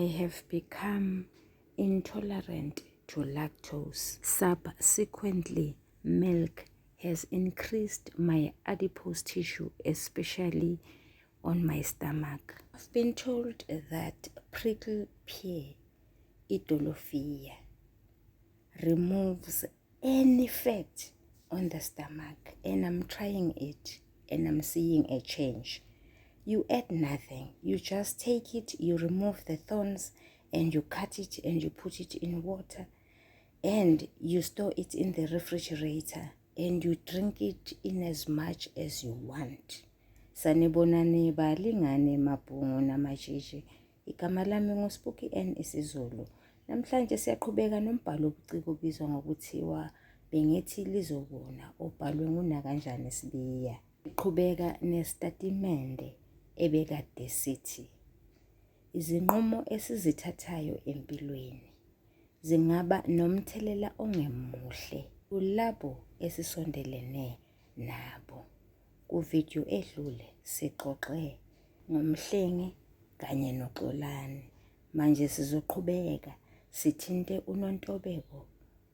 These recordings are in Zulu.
I have become intolerant to lactose. Subsequently, milk has increased my adipose tissue, especially on my stomach. I've been told that prickle pear, idolofiya, removes any fat on the stomach, and I'm trying it and I'm seeing a change. You add nothing. You just take it, you remove the thorns, and you cut it and you put it in water and you store it in the refrigerator and you drink it in as much as you want. Sanibonani balingane mabhungu namatshitshi. Igama lami nguSpooky N isiZulu. Namhlanje siyaqhubeka nombhalo wobuciko obizwa ngokuthiwa Bengithi Lizokuna obhalwe nguNakanjani Sibiya. Siqhubeka nesitatimende ebekade sithi izinqumo esizithathayo empilweni zingaba nomthelela ongemuhle kulabo esisondelene nabo. Kuvidiyo edlule sixoxe ngoMhlengi kanye noXolani. Manje sizoqhubeka sithinte uNontobeko,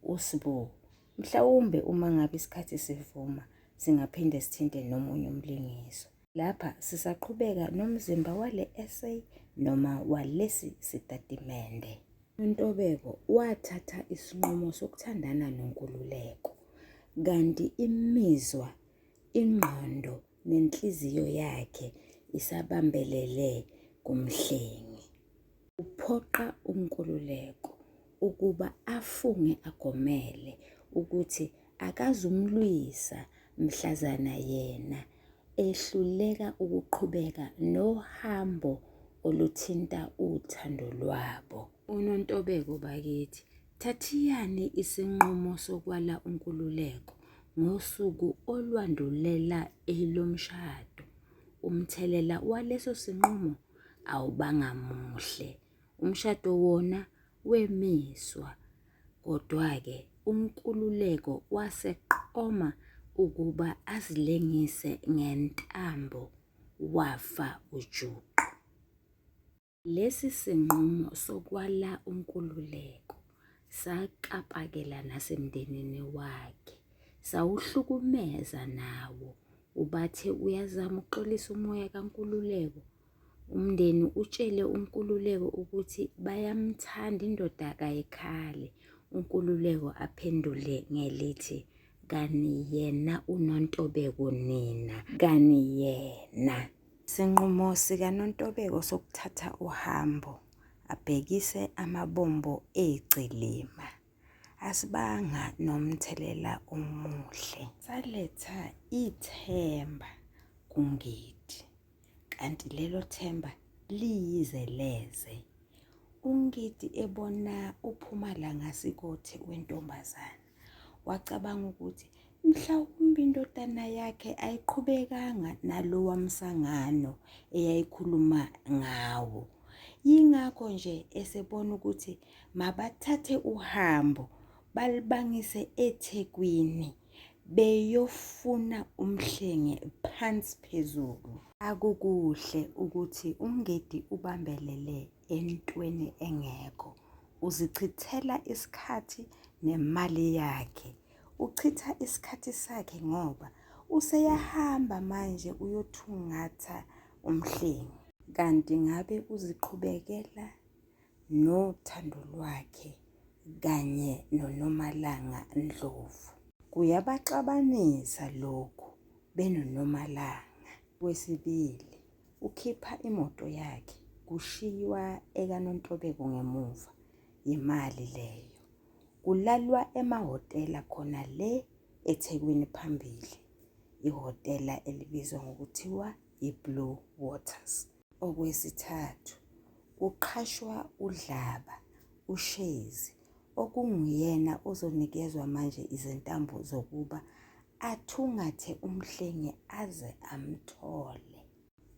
uSbu. Mhlawumbe uma ngabe isikhathi sivuma singaphinde sithinte nomunye umlingiswa. Lapha sisaqhubeka nomzimba wale essay noma walesi sitatimende. UNtobeko wathatha isinqumo sokuthandana noNkululeko kanti imizwa, ingqondo nenhliziyo yakhe isabambelele kuMhlengi. Uphoqa uNkululeko ukuba afunge agomele ukuthi akazumlwisa mhlazana yena ehluleka ukuqhubeka nohambo oluthinta uthando lwabo. UNontobeko bakithi, thathiyani isinqumo sokwala uNkululeko ngosuku olwandulela elomshado. Umthelela waleso sinqumo awubanga muhle. Umshado wona wemiswa. Kodwa-ke uNkululeko waseqoma ukuba azilengise ngentambo wafa ujuqu. Lesi sinqumo sokwala uNkululeko sakapakela nasemndenini wakhe, sawuhlukumeza nawo. Ubathe uyazama ukuxolisa umoya kaNkululeko, umndeni utshele uNkululeko ukuthi bayamthanda indoda kayikhali. UNkululeko aphendule ngelithi kani yena uNontobeko nina, kani yena. Isinqumo sikaNontobeko sokuthatha uhambo abhekise amabombo eGcilima asibanga nomthelela omuhle. Saletha ithemba kuNgidi kanti lelo themba liyize leze. UNgidi ebona uphuma langasikothe wentombazane wacabanga ukuthi mhlawumbe indodana yakhe ayiqhubekanga nalowa msangano eyayikhuluma ngawo. Yingakho nje esebona ukuthi mabathathe uhambo balibangise eThekwini beyofuna uMhlenge phansi phezulu. Akukuhle ukuthi uMngedi ubambelele entweni engekho. Uzichithela isikhathi nemali yakhe. Uchitha isikhathi sakhe ngoba useyahamba manje uyothungatha uMhlengi. Kanti ngabe uziqhubekela nothando lwakhe kanye noNomalanga Ndlovu. Kuyabaxabanisa lokhu benoNomalanga. Kwesibili, ukhipha imoto yakhe kushiywa ekaNontobeko ngemuva, yimali leyo. Kulalwa emahhotela khona le eThekwini phambili, ihhotela elibizwa ngokuthiwa yi-Blue Waters. Okwesithathu, kuqhashwa uDlaba, uShezi, okunguyena ozonikezwa manje izintambo zokuba athungathe uMhlengi aze amthole.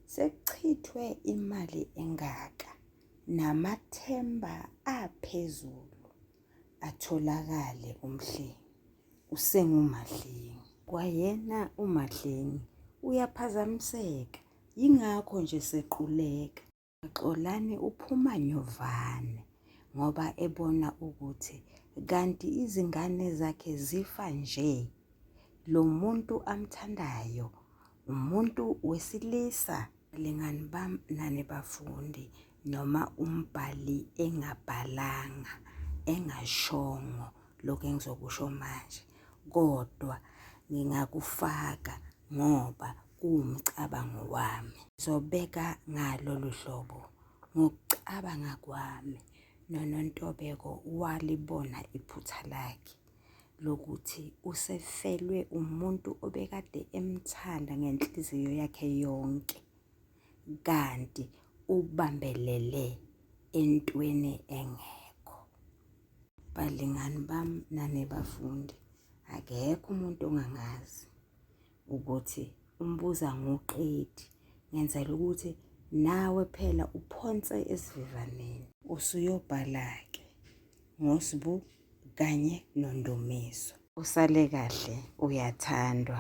Sekuchithwe imali engaka namathemba aphezulu atholakale uMhlengi usenguMahlengi. Kwayena uMahlengi uyaphazamiseka yingakho nje sequleka. Xolani uphuma nyovane ngoba ebona ukuthi kanti izingane zakhe zifa nje. Lo muntu amthandayo umuntu wesilisa. Balingani bami nani bafundi noma umbhali engabhalanga engashongo lokhu engizokusho manje kodwa ngingakufaka ngoba kuwumcabango wami. Ngizobeka ngalolu hlobo, ngokucabanga kwami noNontobeko walibona iphutha lakhe lokuthi usefelwe umuntu obekade emthanda ngenhliziyo yakhe yonke kanti ubambelele entweni engekho. Balingani bami nani bafundi, akekho umuntu ongangazi ukuthi umbuza angiwuqedi ngenzela ukuthi nawe phela uphonse esivivaneni. Usuyobhala-ke ngoSbu kanye noNdumiso. Usale kahle uyathandwa.